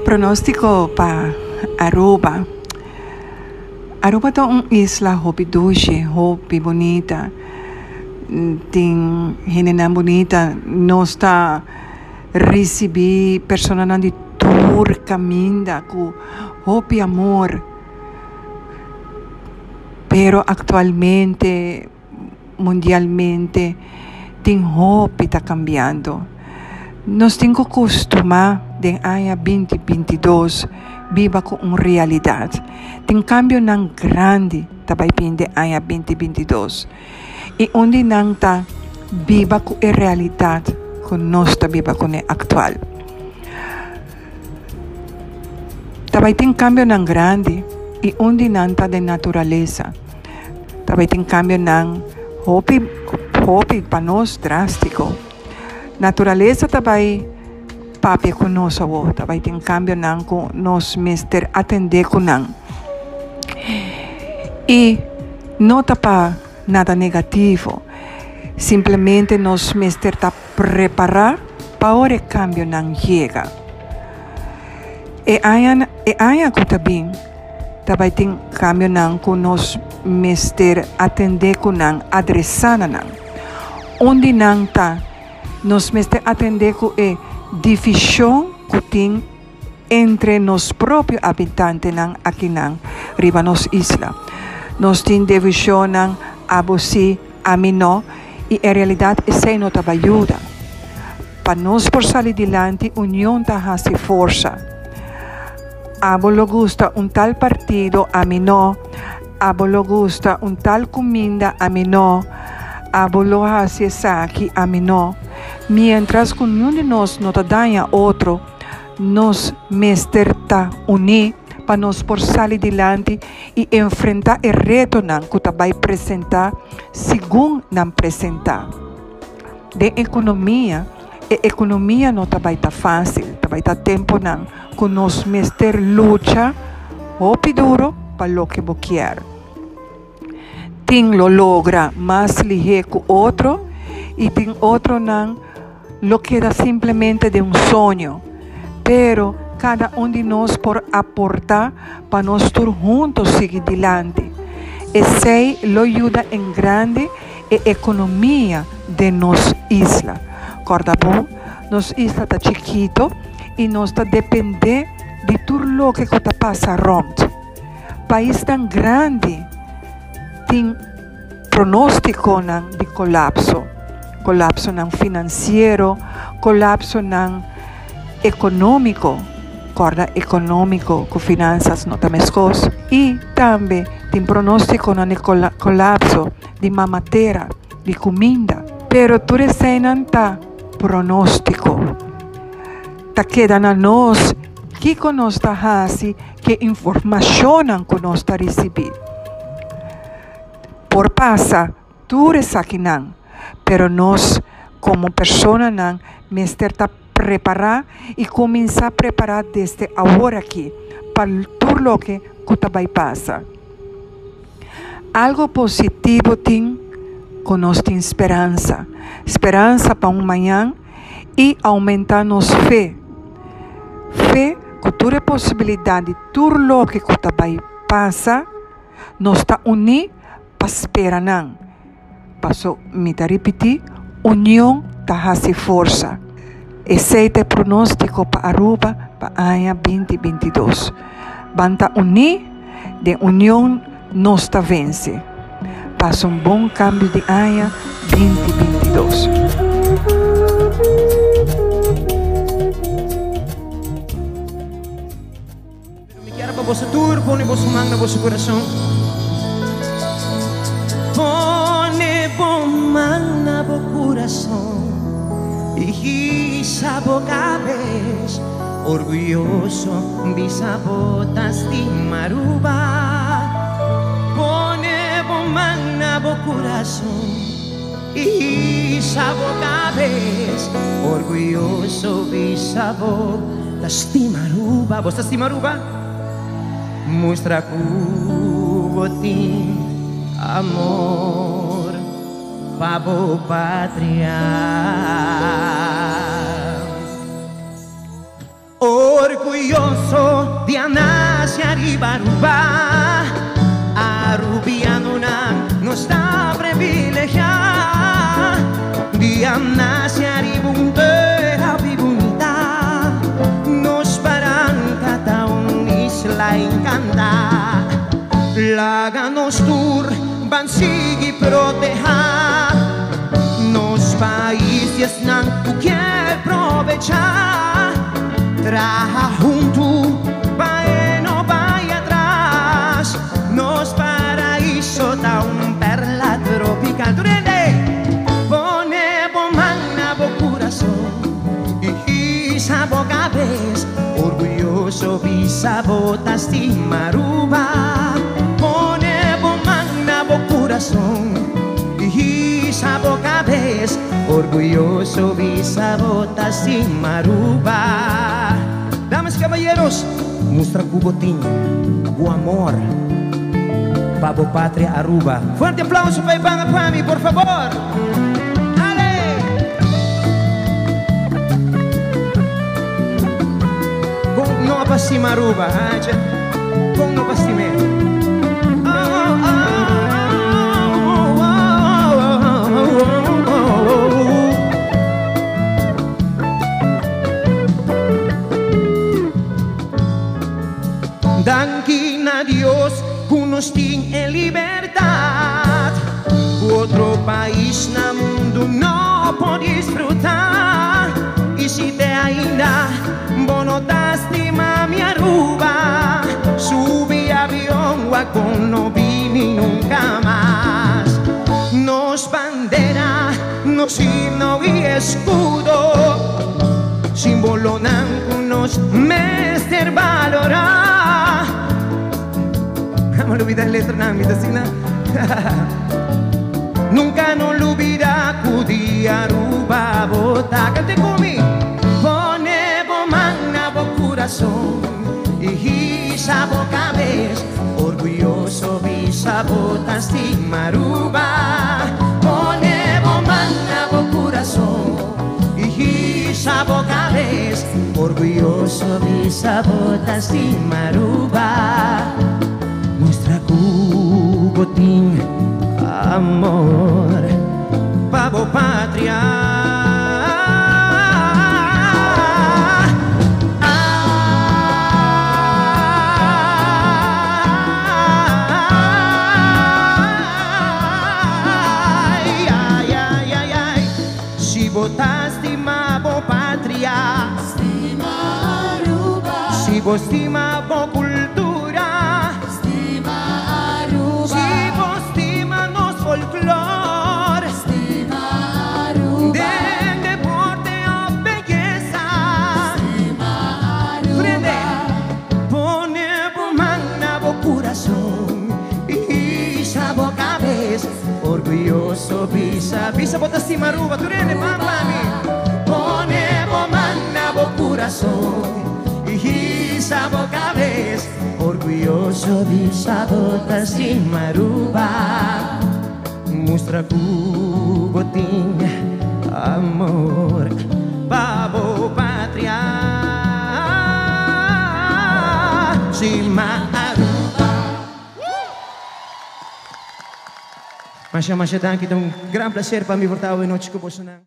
Pronóstiko pa Aruba. Aruba ta un isla hopi dushi, hopi bunita. Tin hendenan bunita. Nos ta risibí personanan di tur kaminda ku hopi amor. Pero aktualmente. Mundialmente tin hopi ta cambiando. Nos tin cu custuma den aña binti 22 biba cu un realidad. Tin cambionan grandi ta bay bin den aña binti 22 y un di nan ta biba cu e realidad cu nos ta biba cune actual. Ta bay tin cambionan grandi y un di nan ta den naturalesa. Ta bay tin cambionan hopi hopi pa nos drastico. Naturalesa ta bay papia cu nos awor, ta bay tin cambionan cu nos mester atende cu nan. Y no ta pa nada negativo, simplemente nos mester ta prepara pa ora e cambionan yega. E aña e aña cu ta bin. Ta bai tin kambionan ku nos mester atendé ku nan, adresá na nan. Un di nan ta, nos mester atendé ku e divishon ku tin entre nos propio abitantenan akinan riba nos isla. Nos tin divishonnan abo sí, ami no, i en realidat esei no ta bai yuda. Pa nos por sali dilanti, union ta hasi forsa. Abo lo gusta un tal partido, ami no. Abo lo gusta un tal cuminda, ami no. Abo lo haci esaki, ami no. Mientras cu niun di nos no ta daña otro, nos mester ta uní pa nos por sali dilanti y enfrenta e retonan cu ta bay presenta segun nan presenta. Den economia. E ekonomia no ta bai ta fásil, ta bai ta tempunan ku nos mester lucha hopi duro pa loke bo kier. Tin lo logra mas lihé ku otro i tin otronan lo keda simplemente den un soño. Pero kada un di nos por aportá pa nos tur hunto sigui dilanti. Esei lo yuda en grandi e ekonomia den nos isla. Kòrda bon, nos isla ta chikito i nos ta dependé di tur loke ku ta pasa rònt. Paisnan grandi tin pronóstikonan di kolapso, kolapsonan finansiero, kolapsonan ekonómiko, kòrda ekonómiko ku finansas no ta meskos, i tambe tin pronóstikonan di kolapso di mama tera, di kuminda. Pero tur eseinan ta pronóstiko. Ta keda na nos kiko nos ta hasi ku e informashonnan ku nos ta risibí. Por pasa tur esakinan, pero nos komo personanan mester ta prepará i kuminsá prepará desde awor aki pa tur loke ku ta bai pasa. Algo positivo tin ku nos tin speransa, speransa pa un mañan i oumentá nos fe, fe ku tur e posibilidat di tur loke ku ta bai pasa, nos ta uní pa spera nan. Paso mi ta ripití, union ta hasi forsa. Esei ta e pronóstiko pa Aruba pa aña 2022. Ban ta uní, den union nos ta vense. Pasa un bon kambio di aña 2022. Pero mi kier pa boso tur pone boso man na boso kurason. Pone bo man na bo kurason i hisa bo kabes orguyoso bisa bo ta stima Aruba. Pone bo man na bo kurason i hisa bo kabes orguyoso bisa bo Ta stima Aruba, bo ta stima Aruba? Mustra ku bo tin amor pa bo patria. Orguyoso di a nace ariba Aruba, Arubianonan nos ta privilegia. Di a nace ariba un tera hopi bunita, nos baranca ta un isla encanta. Laga nos tur ban sigui proteha nos pais di esnan cu kier probecha. Traha huntu pa e no bai atras. Nos paraiso ta un perla tropical. Tur hende, pone bo man na bo curason y hisa bo cabes. Orguyoso bisa bo ta stima Aruba. Pone bo man na bo curason y hisa bo cabes. Orguyoso bisa bo ta stima Aruba. Damas y caballeros, mustra cu bo tin bo amor pa bo patria Aruba. Fuerte aplauso pa e banda pa mi, por favor. Dale! Con no pa stima Aruba, ha, che? Con no pa stim'é? Oh, oh, oh, oh, oh, oh. Danki na Dios cu nos tin e libertad cu otro pais na mundo no por disfruta. Y si te ainda bo no ta stima mi Aruba, subi avion wak bo no bini nunca mas. Nos bandera, nos himno y escudo, simbolonan cu nos mester balora. Amo lubida e letranan, mi ta asina. Nunca no lubida cu di Aruba bo ta. Cante cu mi. Pone bo man na bo curason y hisa bo cabes. Orguyoso bisa bo ta stima Aruba. Pone bo man na bo curason y hisa bo cabes. Orguyoso bisa bo ta stima Aruba. Muestra cu bo tin amor pa bo patria. Ai, ai, ai, ai, ai. Si bo ta stima bo patria, Stima Aruba. Si bo stima bo cultura, Stima Aruba. Si bo stima nos folklore, Stima Aruba. Den deporte of belleza, Stima Aruba. Prende, pone bo man na bo curason y hisa bo cabes. Orguyoso bisa, bisa bo ta stima Aruba. Tur hende, man pa mi. Pone bo man na bo curason y hisa bo cabes. Orguyoso bisa bo ta stima Aruba. Mustra cu bo tin amor pa bo patria. Stima Aruba. Masha, masha danki. Ta un gran placer pa mi por ta awe nochi cu bosonan.